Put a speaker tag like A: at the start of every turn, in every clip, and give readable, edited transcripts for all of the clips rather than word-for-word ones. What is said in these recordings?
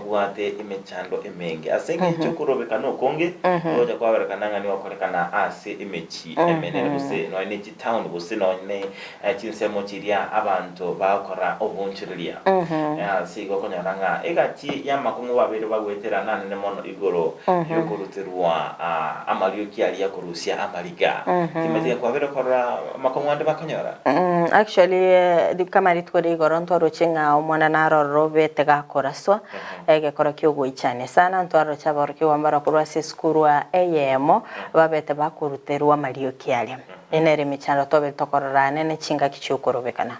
A: Mbabwate emechando emenge. Ase engencho okorobekana okonge gocha kwaberekana ng'a nigo gokorekana ase emechie emenene gose nonya ne chitown gose nonya ne chinsemo chiria abanto bagokora oboonchoreria. Ase igo okonyora ng'a egati y'amakong'u babeire bagoetera nanene mono igoro y'okoruterwa amarioki aria akorusia amariga. Timanyeti ng'a kwabeire korora amakong'u ande bakonyora?
B: Actually kama rituko ria igoro ntwaroche ng'a omwana narorire obete gakoraswa egekoro kiogoichania sana ntwaroche aborokigwa mbaro korwa ase esukuru eyemo babete bakoruterwa amarioki aria. Eye nere emechando tobete tokorora nene chingaki chiokorobekana.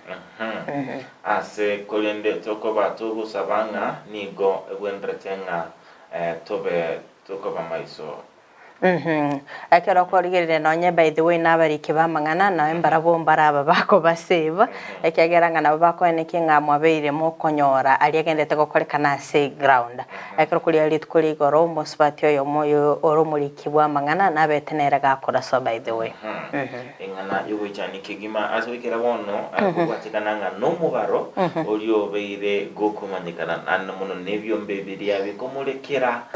A: Ase korende tokoba togosaba ng'a nigo egwenerete ng'a tobe tokoba maiso.
B: Ekero okorigereria nonye by the way nabariki b'amang'ana naye mbarabwo mbaraba bakobasave ekiagera ng'a nabo bakoenekia ng'a mwabeire mokonyora aria agenderete gokorekana ase eground. Ekero koria rituko ria igoro omosubati oyomo oyo ore omoriki bw'amang'ana nabete nere gakoraswa by the way.
A: Eng'ana y'ogoichania kegima ase goikera bono kobwatekana ng'a nomobaro oria obeire gokomanyekana naende mono nebiombe biria bikomorekera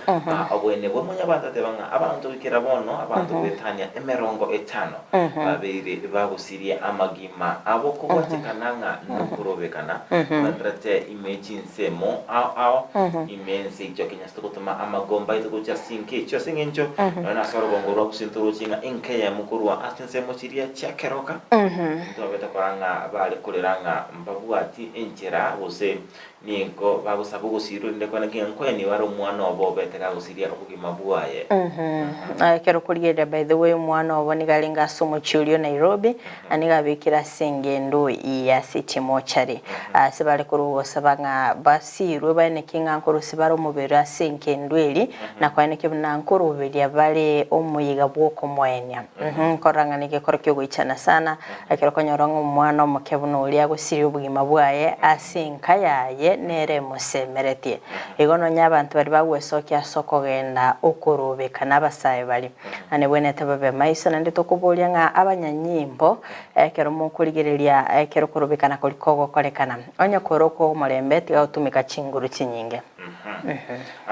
A: obwene bwa mwanyabanto ateba ng'a abanto goikera bono abanto goetania emerongo etano babeire bagosiria amagima abo kobwatekana ng'a nokorobekana kwenderete ime chinsemo ao ao ime ense icho Kenya Togotoma amagomba aito gochia ase chinka echio, ase engencho nonya nase orogongo rwa gusii ntoroche ng'a enka eyemo korwa ase chinsemo chiria chia keroka, ntwabete korora ng'a bare korera ng'a mbabwati enchera gose nigo bagosaba ogosirwa erinde kwane ng'a nkoeni bare omwana obo obete gagosiria obogima bwaye.
B: Ekero korigereria by the way omwana obo nigo arenge ase omochie oria o Nairobi na nigo abekire ase engendo ya City Mortuary ase bare korwa ogosaba ng'a Sirwe baeneke ng'a nkorosia bare omobere ase engendu eri, na kwaeneke buna nkoroberia bare omoyega bw'okomoenia. Nkorora ng'a negekoro ki'ogoichana sana, ekero okonyora ng'a omwana omoke buna oria agosiria obogima bwaye ase enka yaye nere emosemeretie. Igo nonya abanto baria bagwesokia ase okogenda okorobeka nabasae baria, na nebwenerete babe maiso naende tokoboria ng'a abanyanyimbo ekero mokorigereria ekero okorobekana koria kogokorekana. Onye kore okw'omorembe, tiga gotumeka chinguru chinyinge.